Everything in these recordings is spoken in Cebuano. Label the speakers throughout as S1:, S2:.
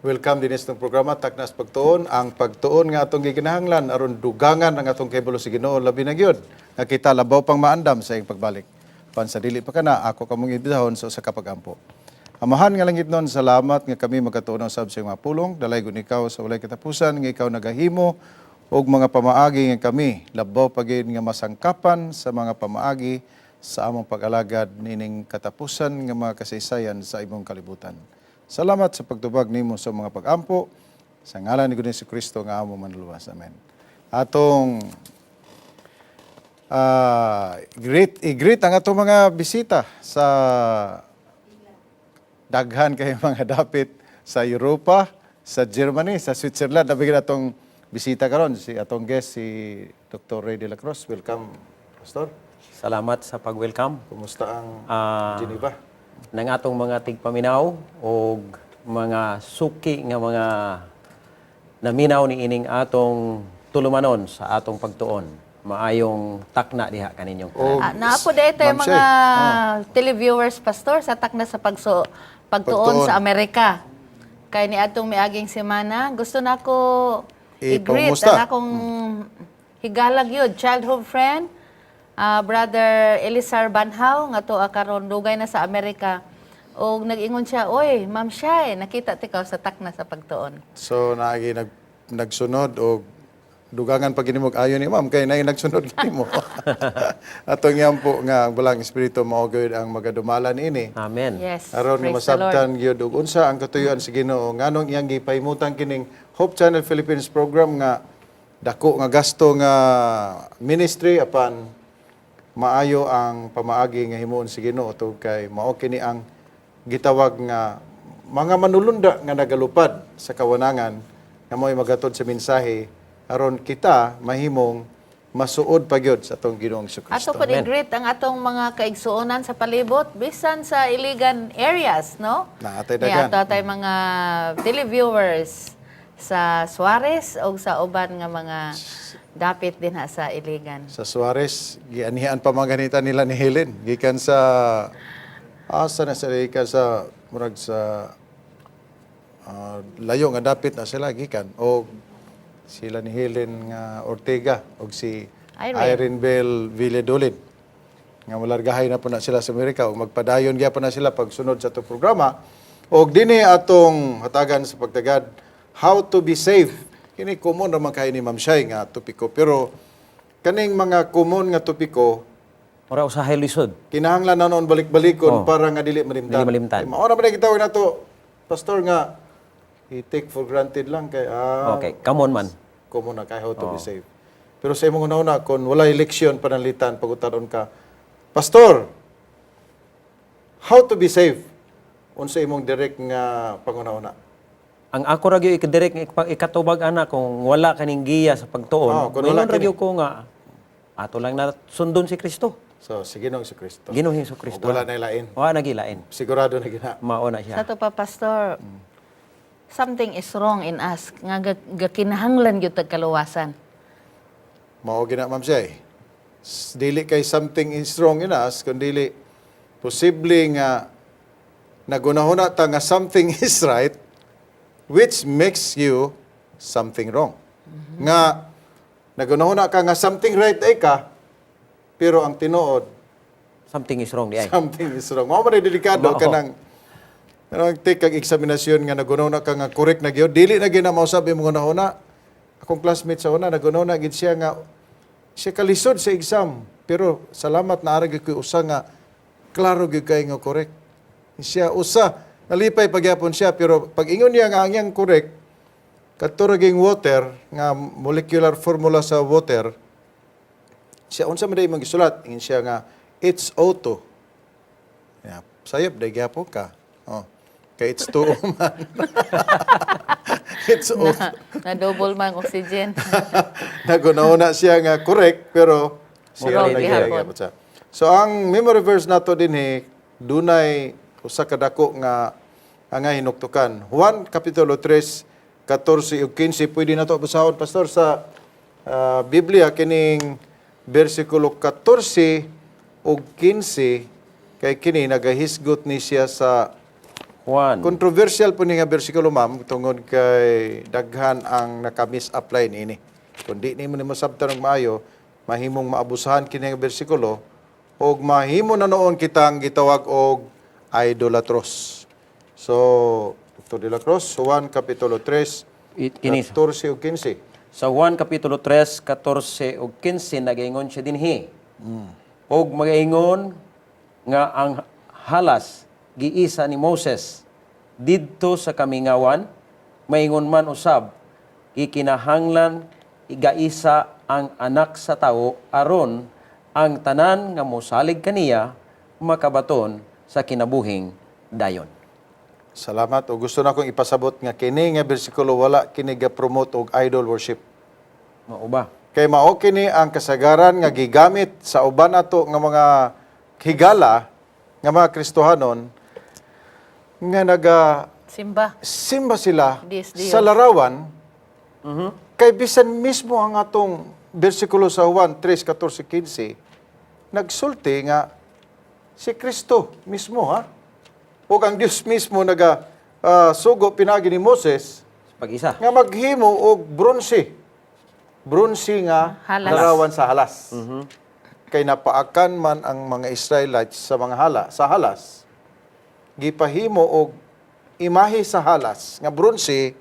S1: Welcome din sa programa Taknas Pagtuon, ang pagtuon nga atong gikinahanglan aron dugangan ang atong kahibalo sa Ginoo, labi na gyud nga kita labaw pang maandam sa iyang pagbalik. Pan sa dili pa kana, ako kamong imbitahon sa usa ka pag-ampo. Amahan nga langit nun, salamat nga kami magkatuon usab sa iyong mga pulong. Dalaygon ikaw sa walay katapusan nga ikaw nagahimo og mga pamaagi nga kami labaw pa gyud nga masangkapan sa mga pamaagi sa among pag-alagad nining katapusan nga mga kasaysayan sa imong kalibutan. Salamat sa pagtubag nimo sa mga pag-ampo. Sa ngalan ni Ginoong Kristo nga among manluluwas. Amen. Atong greet, i-greet ang atong mga bisita sa daghan kay mga dapit sa Europa, sa Germany, sa Switzerland. Labi atong bisita karon si atong guest, si Dr. Ray de la Cruz. Welcome, Pastor.
S2: Salamat sa pag-welcome.
S1: Kumusta ang Geneva?
S2: Ng atong mga tigpaminaw o mga suki nga mga naminaw ni ining atong tulumanon sa atong pagtuon. Maayong takna diha kaninyong tanan.
S1: O,
S3: Ah, naa po diay tayo
S1: Ma'am
S3: mga televiewers, Pastor, sa Takna sa Pagtuon
S1: Pagtuon.
S3: sa Amerika. Kay ni atong miaging semana, gusto na ko i-greet
S1: Ipangmusta.
S3: ang akong higalag yun, childhood friend, Brother Elisar Banhaw, nga to karon dugay na sa Amerika. Og nag-ingon siya, "Oy, Ma'am Shai, nakita tikaw sa Takna sa Pagtuon."
S1: So naagi nagsunod og dugangan pa gini mo ayo ni ma'am kay naay nagsunod nimo. Atong po nga ang Balaang Espiritu mao gyud ang magadumala niini.
S2: Amen.
S3: Yes.
S1: Aron nga
S3: Praise the Lord.
S1: masabtan gyud og unsa ang katuyuan sa Ginoo, nganong iyang gipahimutan kining Hope Channel Philippines program nga dako nga gasto nga ministry, apan maayo ang pamaagi nga himuon sa Ginoo tungod kay mao kini ang gitawag nga mga manulunda nga nagalupad sa kawanangan nga mo'y magatod sa mensahe aron kita mahimong masuod pa gyud sa atong Ginoong
S3: Ato
S1: Kristo.
S3: po i-greet ang atong mga kaigsuonan sa palibot, bisan sa Iligan areas, no?
S1: Naa tay
S3: Ni
S1: dagan.
S3: ato tay mga televiewers sa Suarez o sa uban nga mga dapit din ha sa Iligan.
S1: Sa Suarez, gianihan pa mga ganita nila ni Helen. Gikan sa, asa na sila, gikan sa, murag sa, layo nga dapit na sila, gikan. O sila ni Helen nga Ortega, o si
S3: Irene.
S1: Irene Bell Villadolid. Nga malargahay na po na sila sa Amerika, o magpadayon gyapon na sila pagsunod sa atong programa. Og dinhi atong hatagan sa pagtagad, how to be safe. Kini common ra man kay ni Ma'am Shai nga topiko, pero kaning mga common nga topiko
S2: Ora usahay lisod.
S1: kinahanglan na noon balik-balikon para nga dili malimtan.
S2: Dili malimtan.
S1: Kay mao ra man gitawag nato, Pastor, nga i-take for granted lang kay
S2: Okay, come on man.
S1: Common na kay how to be safe. Pero sa imong una kung walay leksyon pananglitan, pagutaron ka, "Pastor, how to be safe?" Unsa imong direct nga panguna-una?
S2: Ang ako ra gyud ikadirect nga ikatubag ana, kung wala kaning giya sa pagtuon,
S1: Oh, kung wala
S2: moingon ra gyud ko nga ato lang na sundon si Kristo.
S1: So, si Ginoong Kristo.
S2: Ginoong Hesus Kristo.
S1: Ug wala na ilain.
S2: Wala na gilain.
S1: Sigurado na gina.
S2: Mao na siya.
S3: Sa ato pa, Pastor, something is wrong in us nga gakinahanglan gyud tag kaluwasan.
S1: Mao gina, Ma'am Shay. Dili kay something is wrong in us, kundi posible nga nagunahuna ta nga something is right which makes you something wrong. Nga nagunahuna ka nga something right ay ka, pero ang tinuod
S2: Something is wrong di ay.
S1: Something is wrong. Mao man ay delikado
S2: Mao.
S1: Kanang kanang take kag eksaminasyon nga nagunahuna ka nga correct na gyud, dili na gyud na mausab imong hunahuna. Akong classmate sa una, nagunahuna gid siya nga siya kalisod sa exam, pero salamat na ara gyud koy usa nga klaro gyud kay nga correct. Siya usa nalipay pagyapon siya, pero pag ingon niya nga ang iyang correct kadto ra ging water nga molecular formula sa water siya, "Unsa man day imong gisulat?" Ingon siya nga HO2. Yeah, sayop day gyapon ka. Oh. Kay H2O man. H2O.
S3: Na double man oxygen.
S1: Nagunahuna siya nga correct, pero siya
S3: Wrong
S1: na
S3: gihapon.
S1: gyapon siya. So ang memory verse nato dinhi dunay usa ka dako nga nga hinuktukan. Juan kapitulo 3 14 ug 15. Pwede nato basahon, Pastor, sa Biblia kining bersikulo 14 ug 15 kay kini nagahisgot ni siya sa
S2: Juan.
S1: Controversial po ni nga bersikulo, ma'am, tungod kay daghan ang naka-misapply niini. Kung di nimo nimo sabtan og maayo, mahimong maabusahan kini nga bersikulo og mahimo na noon kitang gitawag og idolatros. So, Dr. De La Cruz, Juan Kapitulo 3,
S2: Kini
S1: 14 ug 15.
S2: Sa Juan Kapitulo 3, 14 ug 15 nagaingon siya dinhi. Og magaingon nga ang halas giisa ni Moses didto sa kamingawan, maingon man usab gikinahanglan igaisa ang Anak sa Tawo aron ang tanan nga mosalig kaniya makabaton sa kinabuhing dayon.
S1: Salamat. O gusto na akong ipasabot nga kini nga bersikulo wala kini ga-promote og idol worship.
S2: Mao ba?
S1: Kay mao kini ang kasagaran nga gigamit sa uban nato nga mga higala nga mga Kristohanon nga naga
S3: Simba.
S1: simba sila
S3: Dios, Dios.
S1: sa larawan, kay bisan mismo ang atong bersikulo sa Juan 3:14 15 nagsulti nga si Kristo mismo, ha, ug ang Dios mismo naga sugo pinagi ni Moses
S2: Pag-isa.
S1: nga maghimo og bronse. Bronse nga
S3: Halas.
S1: larawan sa halas. Kay napaakan man ang mga Israelites sa mga hala, sa halas. Gipahimo og imahe sa halas nga bronse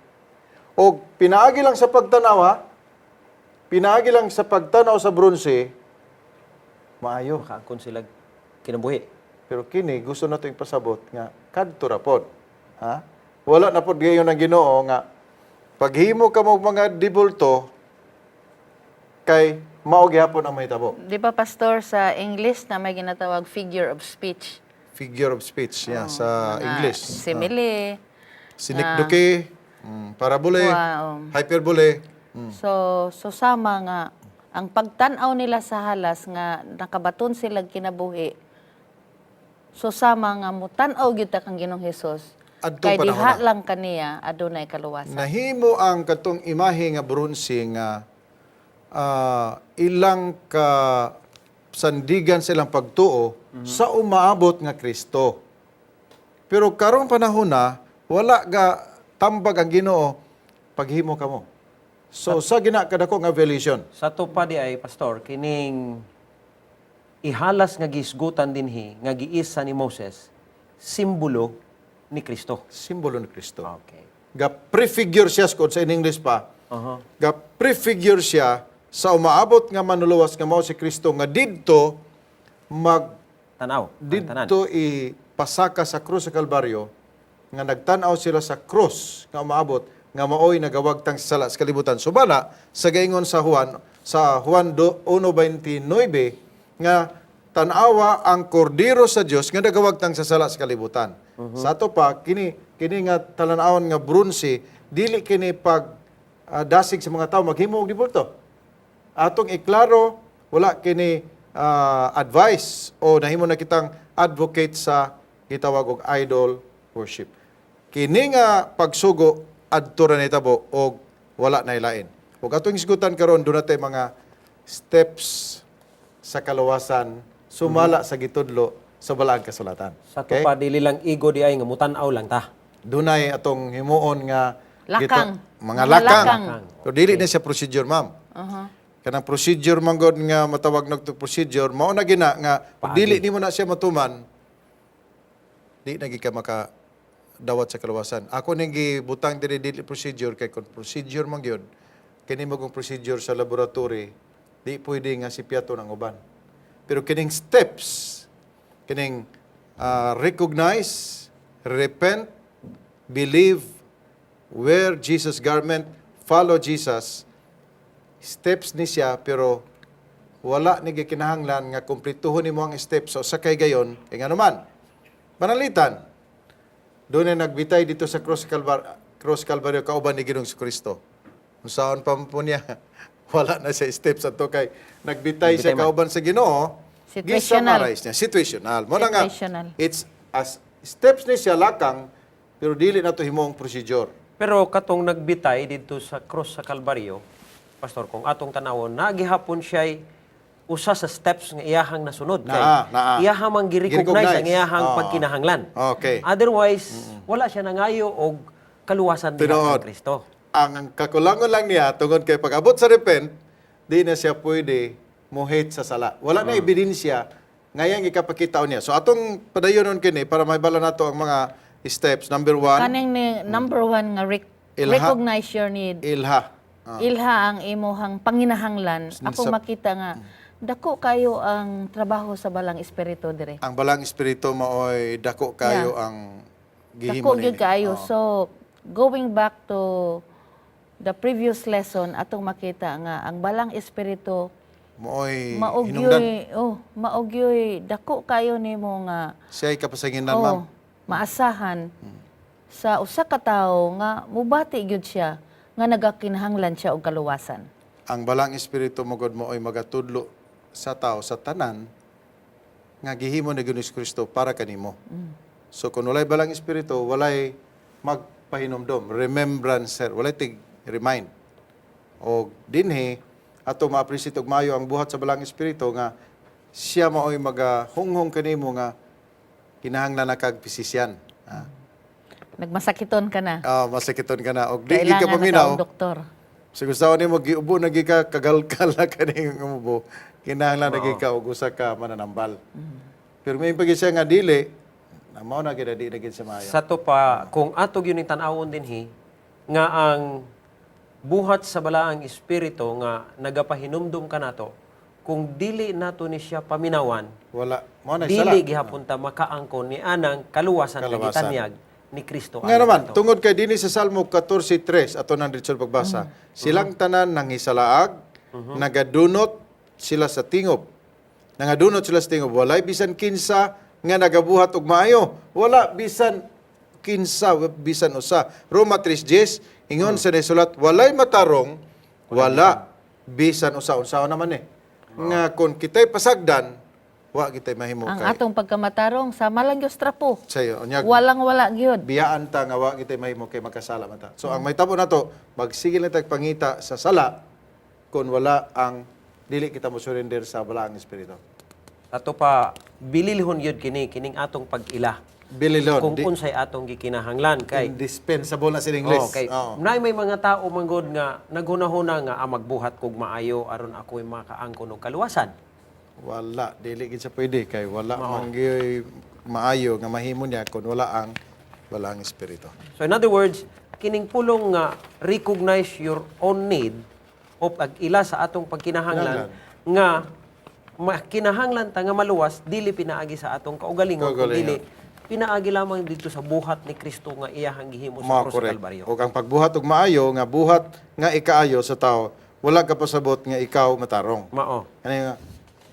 S1: og pinaagi lang sa pagtanaw, ha. Pinaagi lang sa pagtanaw sa bronse, maayo.
S2: Makaangkon sila kinabuhi.
S1: Pero kini gusto nato ipasabot nga kadto ra pod. Ha? Wala na pod gayon ang Ginoo nga paghimo kamo og mga dibulto kay mao gihapon ang mahitabo.
S3: Di ba, Pastor, sa English na may ginatawag figure of speech?
S1: Figure of speech, yeah, sa
S3: Mga
S1: English.
S3: simile.
S1: Synecdoche, parabole, hyperbole.
S3: So sama nga ang pagtan-aw nila sa halas nga nakabaton sila kinabuhi. So sama nga mutan-aw gyud ta kang Ginoong Hesus.
S1: Adtong
S3: Kay
S1: panahon
S3: diha
S1: na.
S3: lang kaniya adunay kaluwasan.
S1: Nahimo ang katong imahe nga bronse nga ilang ka sandigan sa ilang pagtuo sa umaabot nga Kristo. Pero karong panahon na wala ga tambag ang Ginoo paghimo kamo. So sa gina kadako nga violation.
S2: Sa to pa di ay, Pastor, kining ihalas nga gisgutan dinhi nga giisa ni Moses, simbolo ni Kristo.
S1: Simbolo ni Kristo.
S2: Okay.
S1: Ga prefigure siya kung sa in English pa. Ga prefigure siya sa umaabot nga manuluwas nga mao si Kristo nga didto mag
S2: Tanaw. Ang tanan.
S1: didto ipasaka sa krus sa Kalbaryo nga nagtan-aw sila sa krus nga umaabot nga maoy nagawagtang sa sala sa kalibutan. Subala sa gaingon sa Juan 1:29 nga tan-awa ang kordero sa Dios nga nagawagtang sa sala sa kalibutan. Sa ato pa kini kini nga talan-awon nga bronse dili kini pag dasig sa mga tao maghimo og dibulto. Atong iklaro, wala kini advice o nahimo na kitang advocate sa gitawag og idol worship. Kini nga pagsugo adto ra nitabo og wala na ilain. Ug atong isgutan karon duna tay mga steps sa kaluwasan sumala sa gitudlo sa Balaang Kasulatan.
S2: Sa to pa dili lang igo di ay nga mutan-aw lang ta.
S1: Dunay atong himuon nga
S3: Lakang.
S1: mga
S3: Mga
S1: lakang.
S3: lakang.
S1: Pero dili na siya procedure, ma'am. Kanang procedure man god nga matawag nagto procedure, mao na gina nga pag dili nimo na siya matuman, di na gid ka maka dawat sa kaluwasan. Ako ning gibutang diri dili procedure kay kung procedure man gyud, kini magong procedure sa laboratory, di pwede nga si Piato ng uban. Pero kining steps, kining recognize, repent, believe, wear Jesus garment, follow Jesus, steps ni siya pero wala ni gikinahanglan nga kumpletuhon nimo ang steps. So sa kay gayon kay ngano panalitan doon na nagbitay dito sa cross Calvario kauban ni Ginoong Kristo. Unsaon pa man po niya, wala na siya steps ato kay nagbitay siya kauban sa Ginoo.
S3: Situational.
S1: Gisummarize niya situational mo na nga
S3: Situational.
S1: it's as steps ni siya lakang pero dili na to himong procedure.
S2: Pero katong nagbitay didto sa cross sa Kalbaryo, Pastor, kung atong tanawon, nagihapon siya'y usa sa steps nga iyahang nasunod.
S1: Naa, naa.
S2: Iyahang mang gi-recognize
S1: Gi-recognize.
S2: ang iyahang
S1: Oo.
S2: pagkinahanglan.
S1: Okay.
S2: Otherwise, Wala siya nangayo og kaluwasan diha
S1: Tinuod.
S2: sa Kristo.
S1: Ang kakulangon lang niya, tungod kay pag-abot sa repent, di na siya pwede mo-hate sa sala. Wala na ebidensya ngayang ikapakita niya. So atong padayonon kini para mahibalo nato ang mga steps. Number one,
S3: Kaning ni, number one nga
S1: Ilha.
S3: recognize your need.
S1: Ilha.
S3: Ilha ang imuhang panginahanglan. Ako makita nga dako kayo ang trabaho sa balang espiritu dire.
S1: Ang balang espiritu maoy dako kayo ang gihimo
S3: Dako gyud
S1: nini.
S3: kaayo. So going back to the previous lesson, atong makita nga ang balang espiritu
S1: Maoy
S3: mao
S1: hinungdan.
S3: gyoy, oh, mao gyoy dako kayo nimo nga
S1: Siya'y kapasanginan, ma'am.
S3: oh, maasahan sa usa ka tawo nga mubati gyud siya nga nagakinahanglan siya og kaluwasan.
S1: Ang balang espiritu mo God mo ay magatudlo sa tao sa tanan nga gihimo ni Ginoong Kristo para kanimo. So kung walay balang espiritu, walay magpahinomdom, remembrancer, walay tig remind. O dinhi ato ma-appreciate og maayo ang buhat sa balang espiritu nga siya maoy magahunghong kanimo nga kinahanglan na kag pisisyan. Ah,
S3: Nagmasakiton ka na.
S1: ah, masakiton ka na og di gid
S3: Kailangan
S1: ka
S3: na ka
S1: paminaw.
S3: og doktor.
S1: Sa gusto nimo giubo na gi ka, kagalkal na kaning umubo. Kinahanglan na gi ka og usa ka mananambal. Pero may pagi siya nga dili, na mao na gid di na gid siya maayo.
S2: Sa to pa, kung ato gyud ning tan-awon dinhi nga ang buhat sa balaang espiritu nga nagapahinumdum kanato, kung dili nato ni siya paminawan,
S1: Wala, mao na sala.
S2: dili gihapon ta makaangkon ni anang kaluwasan nga
S1: Kaluwasan.
S2: gitanyag ni Kristo
S1: Nga
S2: alang
S1: naman,
S2: nato.
S1: tungod kay dinhi sa Salmo 14:3 ato nang diretso pagbasa, silang tanan nanghisalaag, nagadunot sila sa tingob. Nangadunot sila sa tingob, walay bisan kinsa nga nagabuhat og maayo. Wala bisan kinsa, bisan usa. Roma 3:10 ingon sa nasulat, walay matarong, wala bisan usa. Unsaon naman eh. Nga kung kita'y pasagdan, wa kita'y mahimo
S3: Ang
S1: kay
S3: atong pagkamatarong sama lang gyud sa trapo.
S1: sayo. Unyag,
S3: Walang wala gyud.
S1: biyaan ta nga wa kitay mahimo kay magkasala man ta. So ang mahitabo nato, magsigil na tag pangita sa sala kung wala ang dili kita mo surrender sa balaang espiritu.
S2: Ato pa bililhon gyud kini kining atong pag-ila
S1: Bililon,
S2: kung
S1: di,
S2: unsay atong gikinahanglan kay
S1: indispensable na sa English.
S2: Oh, kay
S1: Oo.
S2: naay may mga tao manggod nga naghunahuna nga ah, magbuhat kog maayo aron ako'y makaangkon og kaluwasan.
S1: Wala, dili gid siya pwede kay wala man gyoy maayo nga mahimo niya kung wala ang balaang espiritu.
S2: So in other words, kining pulong nga recognize your own need o pag-ila sa atong pagkinahanglan nga makinahanglan ta nga maluwas dili pinaagi sa atong kaugalingon kun
S1: Kaugalingon.
S2: dili pinaagi lamang dito sa buhat ni Kristo nga iyahang gihimo sa
S1: Mao
S2: krus sa
S1: correct.
S2: Kalbaryo.
S1: Ug ang pagbuhat og maayo nga buhat nga ikaayo sa tao, wala ka pasabot nga ikaw matarong.
S2: Mao.
S1: Ano nga,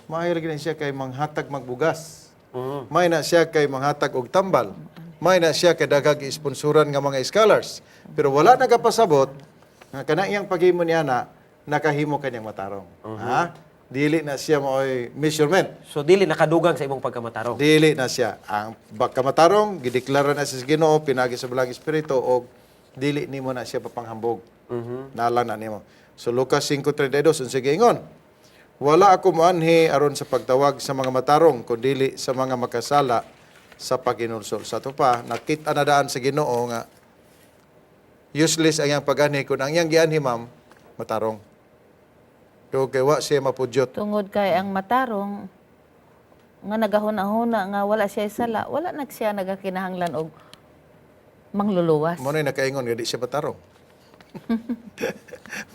S1: maayo lagi na siya kay manghatag magbugas. May na siya kay manghatag og tambal. May na siya kay daghag isponsoran nga mga scholars. Pero wala nagapasabot nga kana iyang paghimo niya na nakahimo kanyang matarong. Ha? Dili na siya maoy measurement.
S2: So dili nakadugang sa imong pagkamatarong.
S1: Dili na siya. Ang pagkamatarong, gideklara na siya sa Ginoo, pinagi sa balang espiritu, og dili nimo na siya papanghambog. Nala na nimo. So Lucas 5:32, unsa giingon? Wala ako moanhi aron sa pagtawag sa mga matarong, kundili sa mga makasala sa paghinulsol. Sa ato pa, nakita na daan sa Ginoo nga useless ang iyang pag-anhi kung ang iyang gianhi, ma'am, matarong. So, kay wa siya mapudyot.
S3: Tungod kay ang matarong nga nagahuna-huna nga wala siya sala, wala na siya nagakinahanglan og mangluluwas.
S1: Mo na nakaingon nga di siya matarong.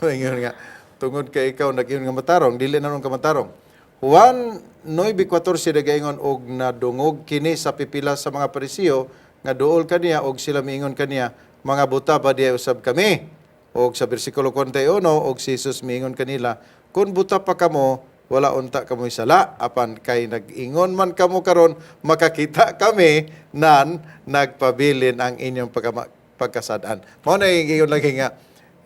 S1: Moingon nga tungod kay ikaw nag-ingon nga matarong, dili na ron ka matarong. Juan 9:14 nagaingon og nadungog kini sa pipila sa mga Parisiyo nga duol kaniya og sila miingon kaniya, "Mga buta ba diay usab kami?" Og sa bersikulo 41 og si Jesus miingon kanila, "Kun buta pa kamo, wala unta kamoy sala, apan kay nag-ingon man kamo karon, makakita kami nan nagpabilin ang inyong pagkasad-an." Mao na yung ingon lagi nga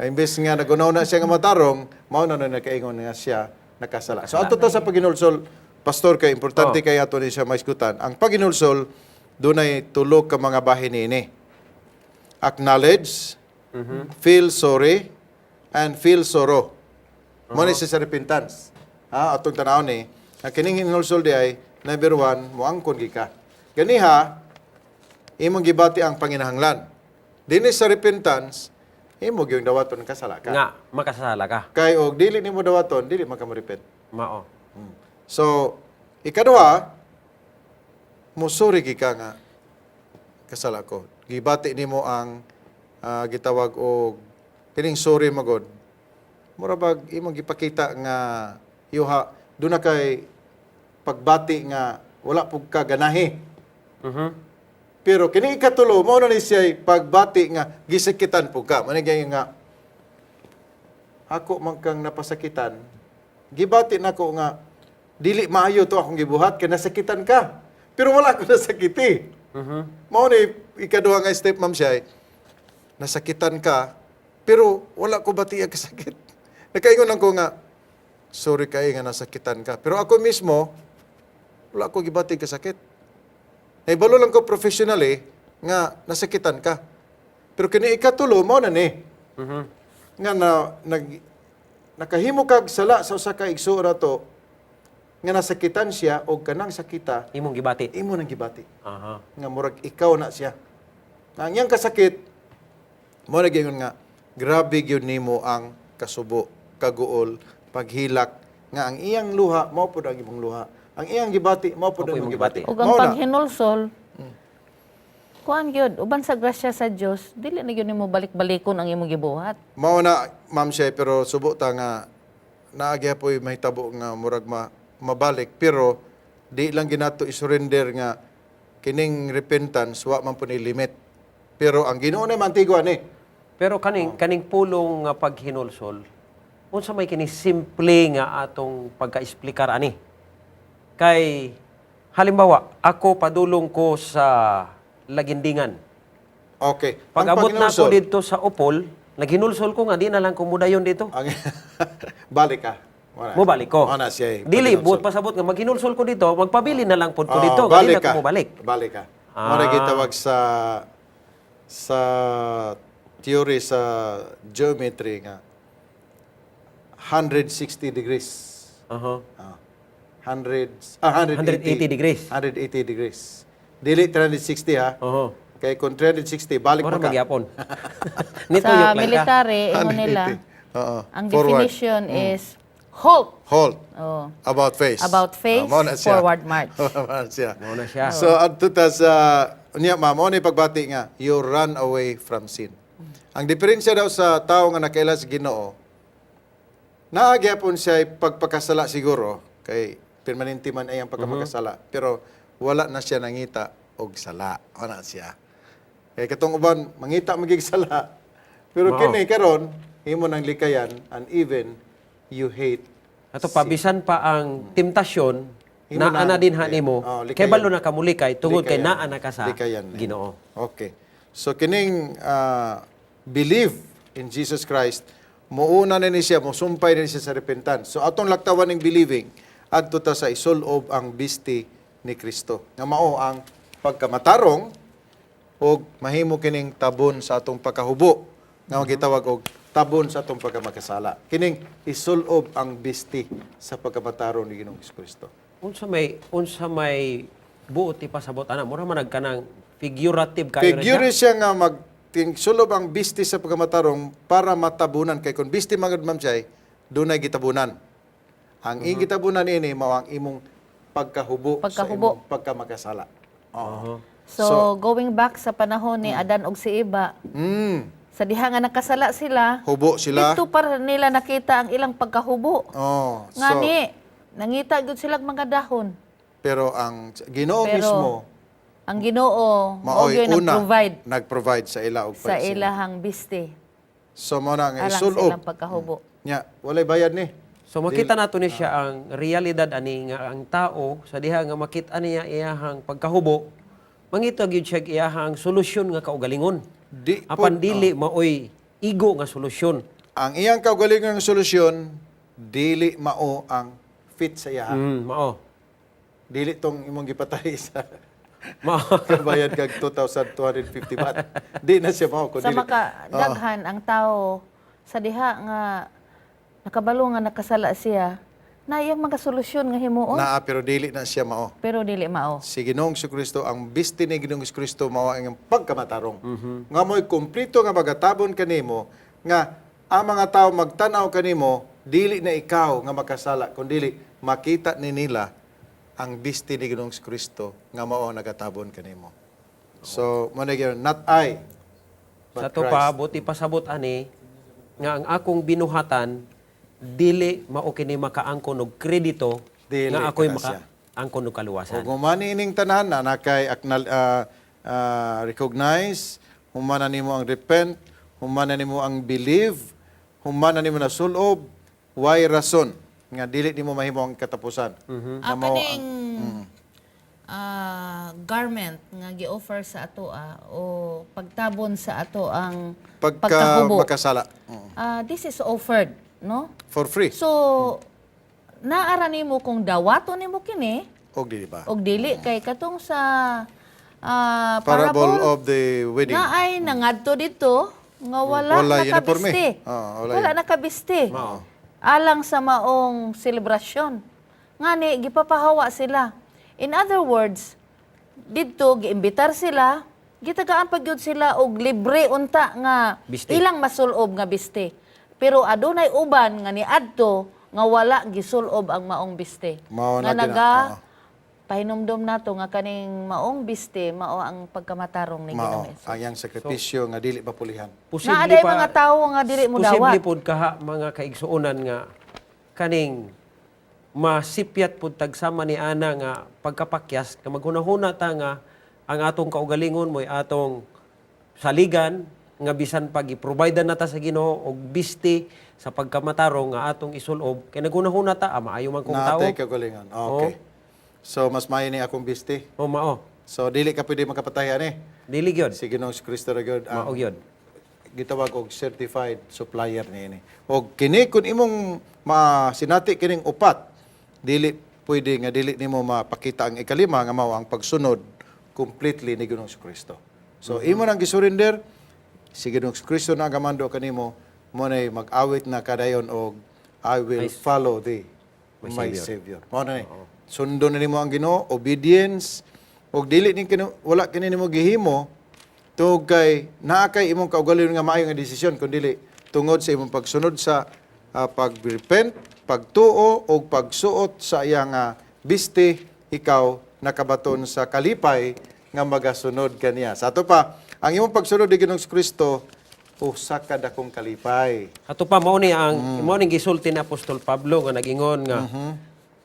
S1: imbes nga nagunaw na siya nga matarong, mao na na nakaingon nga siya nakasala. So ato ta sa paginulsol, pastor, kay importante kay ato ni siya maisgutan. Ang paginulsol dunay tulo ka mga bahin niini: acknowledge, feel sorry, and feel sorrow. Mo ni siya sa repentance. Ha, atong tan-awon ni, ang kining hinulsol di ay, number one, moangkon gi ka. Ganiha, Imong gibati ang panginahanglan. Dinhi sa repentance, imo gyud dawaton kasala ka.
S2: Nga makasala ka.
S1: Kay og dili nimo dawaton, dili man ka mo-repent.
S2: Mao.
S1: So, ikaduha, musuri gi ka nga kasala ko. Gibati nimo ang gitawag og kining sorry magod. Mura bag imong gipakita nga yuha duna kay pagbati nga wala pug ka ganahi. Pero kini ikatulo mao na ni siya pagbati nga gisakitan pug ka. Mao nga ako man kang napasakitan, gibati nako nga dili maayo to akong gibuhat kay nasakitan ka. Pero wala ko nasakiti. Mao ni ikaduha nga step, ma'am siya, nasakitan ka pero wala ko bati ang kasakit. Nakaingon lang ko nga sorry kay nga nasakitan ka. Pero ako mismo wala ko gibati kasakit. Naibalo lang ko professionally nga nasakitan ka. Pero kini ikatulo mao na ni nga na, nakahimo kag sala sa usa ka igsuon to nga nasakitan siya og kanang sakita
S2: Imong gibati.
S1: imo nang gibati nga murag ikaw na siya. Nga ang iyang kasakit mo na gyud nga grabe gyud nimo ang kasubo, kaguol, paghilak nga ang iyang luha mao pud ang imong luha. Ang iyang gibati mao pud
S2: Mao
S1: ang
S2: po
S1: imong
S2: imong
S1: gibati.
S2: gibati.
S3: Ug ang
S1: Mao na.
S3: paghinulsol, kuan gyud, uban sa grasya sa Dios, dili na gyud nimo balik-balikon ang imong gibuhat.
S1: Mao na, ma'am siya, pero subo ta nga naagya po'y mahitabo nga murag mabalik pero di lang ginato i-surrender nga kining repentance wa man po ni limit. Pero ang Ginoo na mantigwa ni.
S2: Pero kaning kaning pulong nga paghinulsol, unsa may kini simple nga atong pagka-explicar ani? Kay halimbawa, ako padulong ko sa Lagindingan.
S1: Okay. Ang
S2: Pag abot na ako
S1: paghinulsol,
S2: dito sa Opol, naghinulsol ko nga di na lang ko mudayon dito.
S1: Ang, balik ka. Wala.
S2: Mobalik ko.
S1: Wala siya.
S2: Dili buot pasabot nga maghinulsol ko dito, magpabili na lang pod ko
S1: Oo,
S2: dito, nga di
S1: balik
S2: na ko
S1: ka.
S2: mobalik.
S1: Balik ka. Mao na gitawag sa theory sa geometry nga 160 degrees. 100, 180,
S2: 180 degrees.
S1: 180 degrees. Dili 360 ha. Kay kung 360 balik
S2: Mura
S1: mo ka.
S2: magyapon. Nito
S3: Sa
S2: yok lang ka.
S3: military, ingon nila,
S1: 180. Oo.
S3: ang
S1: Forward.
S3: definition is halt.
S1: Halt.
S3: Oh.
S1: About face.
S3: About face,
S1: Mao na siya.
S3: forward march.
S1: Mao na siya.
S2: Mao na siya.
S1: So adto ta sa unya ma'am, mao ni pagbati nga you run away from sin. Ang diferensya daw sa tao nga nakaila sa Ginoo, naa gyapon siya pagpakasala siguro kay permanente man ay ang pagkamakasala, pero wala na siya nangita og sala. Wala siya. Kay katong uban mangita magig sala. Pero
S2: Mao.
S1: kini karon imo nang likayan and even you hate.
S2: Ato pabisan pa ang temptasyon
S1: Imo
S2: naa
S1: na-
S2: na din ha
S1: eh,
S2: nimo.
S1: oh, likayan.
S2: Kay balo na ka mulikay tungod kay
S1: Likayan.
S2: naa na ka sa
S1: Likayan na.
S2: Ginoo.
S1: Okay. So kining believe in Jesus Christ, muuna na ni siya, musumpay na ni siya sa repentance. So atong laktawan ning believing adto ta sa isulob ang bisti ni Kristo. Nga mao ang pagkamatarong og mahimo kining tabon sa atong pagkahubo nga gitawag og tabon sa atong pagkamakasala. Kining isulob ang bisti sa pagkamatarong ni Ginoong Kristo.
S2: Unsa may buot ipasabot ana mura man nagkanang figurative kayo na siya.
S1: Figure siya nga mag sulob ang bisti sa pagkamatarong para matabunan kay kung bisti magud ma'am siya dunay gitabunan. Ang iyang gitabunan ini mao ang imong pagkahubo, sa
S3: Pagkahubo.
S1: imong pagkamakasala. Oo.
S3: So, going back sa panahon ni Adan ug si Eva, sa diha nga nakasala sila,
S1: Hubo sila.
S3: dito para nila nakita ang ilang pagkahubo.
S1: Oh, so,
S3: Ngani, nangita gyud sila mga dahon.
S1: pero ang Ginoo
S3: Pero,
S1: mismo
S3: ang Ginoo mao
S1: maoy
S3: gyud
S1: una
S3: nag-provide
S1: nag-provide sa ila og
S3: sa
S1: pag-
S3: ilahang biste
S1: So mao na nga
S3: alang sa
S1: isulob.
S3: ilang pagkahubo.
S1: Nya, walay bayad ni.
S2: So makita nato ni siya ang realidad ani nga ang tao sa diha nga makita niya iyahang pagkahubo mangita gyud siya iyahang solusyon nga kaugalingon.
S1: Di
S2: Apan dili maoy igo nga solusyon.
S1: Ang iyang kaugalingon solusyon dili mao ang fit sa iyaha.
S2: Mao.
S1: Dili tong imong gipatay sa
S2: Mao.
S1: kabayad kag 2,250 baht. Di na siya mao kun
S3: Sa
S1: dili.
S3: makadaghan ang tao sa diha nga nakabalo nga nakasala siya, Na iyang mga solusyon nga himuon,
S1: Naa pero dili na siya mao.
S3: Pero dili mao.
S1: Si Ginoong Kristo, ang bisti ni Ginoong Kristo mao ang iyang pagkamatarong. Nga mo'y kumplito nga magatabon kanimo nga ang mga tao magtan-aw kanimo dili na ikaw nga makasala kundili makita ni nila ang bisti ni Ginoong Kristo nga mao ang nagatabon kanimo. So, mo na gyud, not I but
S2: Sa to
S1: Christ.
S2: pa, buti pasabot ani nga ang akong binuhatan dili mao kini makaangkon og kredito
S1: Dili
S2: nga ako'y
S1: kana siya.
S2: makaangkon og kaluwasan.
S1: Ug human ining tanan na nakay recognize, human na nimo ang repent, human na nimo ang believe, human na nimo na sulob, why rason nga dili nimo mahimo ang katapusan. Nga
S3: Ang
S1: mao ang-
S3: kaning garment nga gi-offer sa ato o pagtabon sa ato ang
S1: pagka
S3: pagkahubo.
S1: makasala.
S3: This is offered, no?
S1: For free.
S3: So naara nimo kung dawato nimo kini
S1: Og dili ba?
S3: og dili kay katong sa
S1: Parable
S3: parable
S1: of the wedding.
S3: nga ay nangadto dito nga wala,
S1: Wala uniforme.
S3: nakabisti.
S1: Oo, wala
S3: Wala
S1: yun.
S3: nakabisti. Alang sa maong selebrasyon. Ngani gipapahawa sila. In other words, didto giimbitar sila, gitagaan pa gyud sila og libre unta nga
S2: Biste.
S3: ilang masulob nga biste. Pero adunay uban nga niadto nga wala gisulob ang maong biste.
S1: Mao
S3: Nga
S1: na gina-
S3: naga
S1: oo.
S3: pahinumdom nato nga kaning maong biste mao ang pagkamatarong ni
S1: Mao
S3: Ginoong Hesus.
S1: ang iyang sakripisyo nga dili mapulihan.
S2: Posible
S3: Naa day mga tawo nga dili mo
S2: Posible
S3: dawat.
S2: pod kaha mga kaigsuonan nga kaning masipyat pod tagsama ni ana nga pagkapakyas nga maghunahuna ta nga ang atong kaugalingon mo'y atong saligan nga bisan pag i-provide na ta sa Ginoo og bisti sa pagkamatarong nga atong isulob kay naghunahuna ta maayo man kong tao.
S1: Naatay kagalingon. Okay. So mas maayo ni akong bisti.
S2: O mao.
S1: So dili ka pwede makapatay ani.
S2: Dili gyud.
S1: Si Ginoong Kristo ra gyud ang
S2: Mao gyud.
S1: Gitawag og certified supplier niini. Og kini kun imong masinati kining upat, dili pwede nga dili nimo mapakita ang ikalima nga mao ang pagsunod completely ni Ginoong Kristo. So imo nang gisurrender si Ginoong Kristo na ang gamando kanimo mo nay mag-awit na kadayon og "I will follow thee, my Savior." Mao na ni. Sundon na nimo ang Ginoo, obedience og dili ni kini, wala kini nimo gihimo tungod kay naa kay imong kaugalingon nga maayo nga desisyon kundi tungod sa imong pagsunod sa pag-repent, pagtuo o pagsuot sa iyang biste, ikaw nakabaton sa kalipay nga magasunod kaniya. Sa ato pa, ang imong pagsunod ni Ginoong Kristo usa ka dakong kalipay.
S2: Ato pa mao ni ang mao ning gisulti ni Apostol Pablo nga nag-ingon nga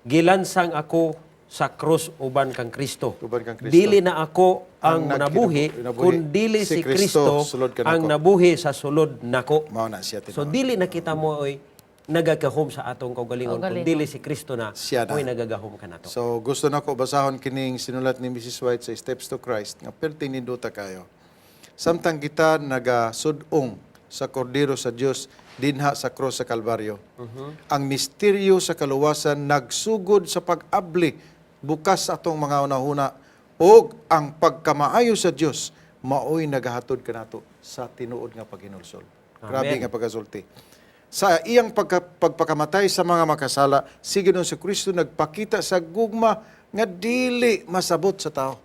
S2: gilansang ako sa krus uban kang Kristo.
S1: Uban kang Kristo.
S2: Dili na ako ang,
S1: Ang
S2: nabuhi,
S1: nabuhi,
S2: kundili si Kristo,
S1: sulod kanako.
S2: Ang nabuhi sa sulod nako.
S1: Mao na siya
S2: So
S1: tinuod.
S2: dili na kita mo oy nagagahom sa atong kaugalingon
S3: Kaugalingon.
S2: kundili si Kristo na
S1: Siya na.
S2: mo'y nagagahom kanato.
S1: So gusto nako basahon kining sinulat ni Mrs. White sa Steps to Christ nga perti ninduta kayo. Samtang kita nagasud-ong sa kordero sa Dios dinha sa cross sa Kalbaryo. Ang misteryo sa kaluwasan nagsugod sa pag-abli bukas sa atong mga unahuna ug ang pagkamaayo sa Dios maoy nagahatod kanato sa tinuod nga paghinulsol. Grabe nga pagkasulti. Sa iyang pagpakamatay sa mga makasala, si Ginoong si Kristo nagpakita sa gugma nga dili masabot sa tao.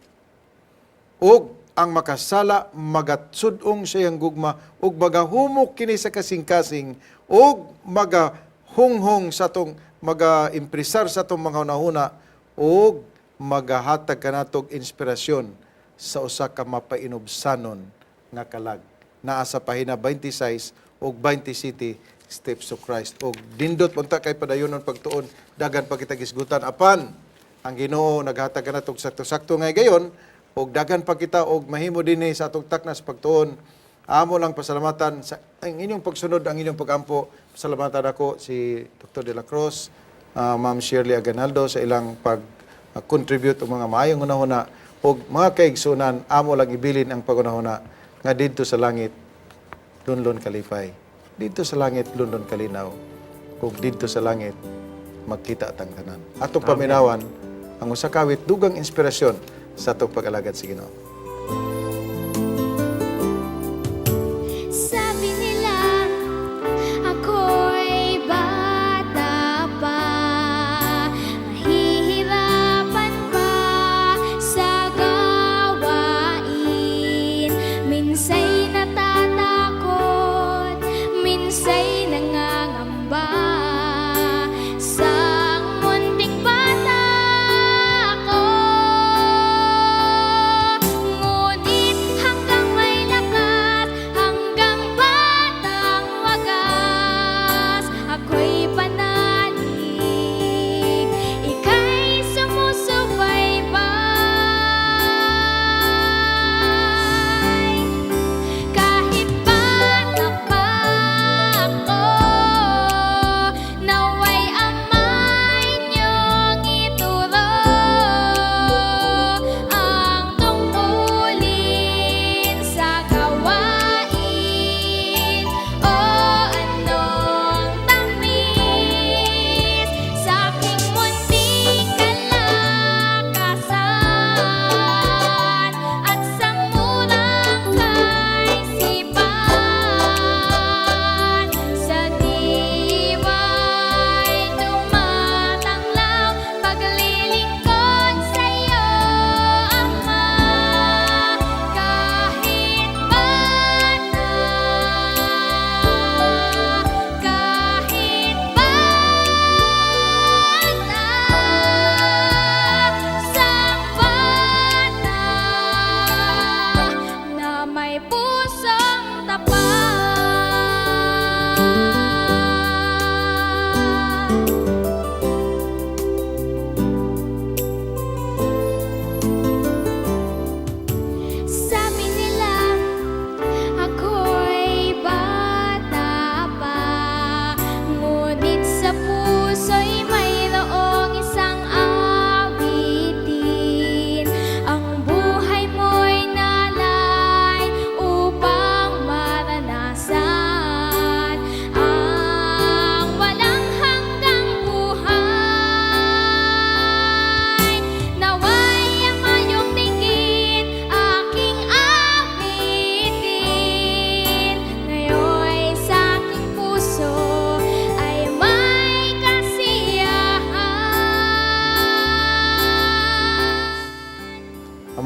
S1: Ug ang makasala magatsudong sa iyang gugma ug magahumok kini sa kasing-kasing ug magahunghong sa tong magaimpresar sa tong mga hunahuna ug magahatag kanatog inspirasyon sa usa ka mapainubsanon nga kalag. Naa sa pahina 26 ug 27, Steps to Christ. Ug dindot unta kay padayonon pagtuon, dagan pa kita gisgutan apan ang Ginoo naghatag kanatog sakto-sakto ngay gayon ug dagan pa kita og mahimo dinhi sa atong taknas pagtuon. Amo lang pasalamatan sa ang inyong pagsunod, ang inyong pagampo. Pasalamatan ako si Dr. De La Cruz, Ma'am Shirley Aganaldo sa ilang pag contribute og mga maayong hunahuna ug mga kaigsunan. Amo lang ibilin ang pagunahuna nga didto sa langit lunlon kalipay, didto sa langit lunlon kalinaw, ug didto sa langit magkita atang tanan. Atong paminawan ang usa kawit dugang inspirasyon sa atong pag-alagad sa Ginoo.
S4: Sabi nila ako'y bata pa.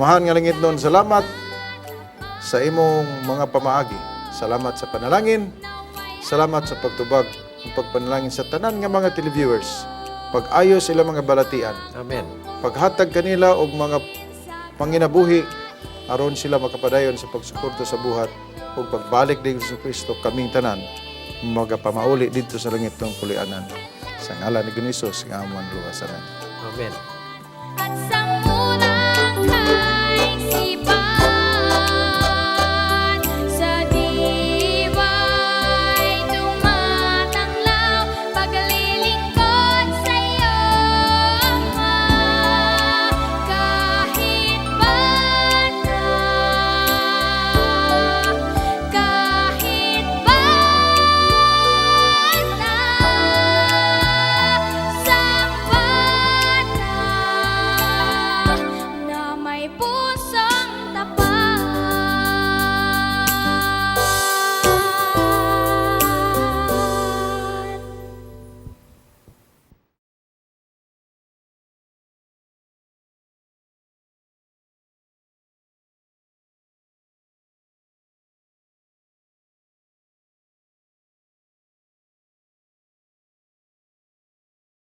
S1: Amahan nga langitnon, salamat sa imong mga pamaagi. Salamat sa panalangin. Salamat sa pagtubag ug pagpanalangin sa tanan nga mga televiewers. Pag-ayo sila mga balatian.
S2: Amen.
S1: Paghatag kanila og mga panginabuhi aron sila makapadayon sa pagsuporta sa buhat ug pagbalik ni Hesus Kristo, kaming tanan magapamauli didto sa langitnong puloy-anan. Sa ngalan ni Hesus nga among luwas. Amen.
S2: Amen.
S4: At sa munang kay si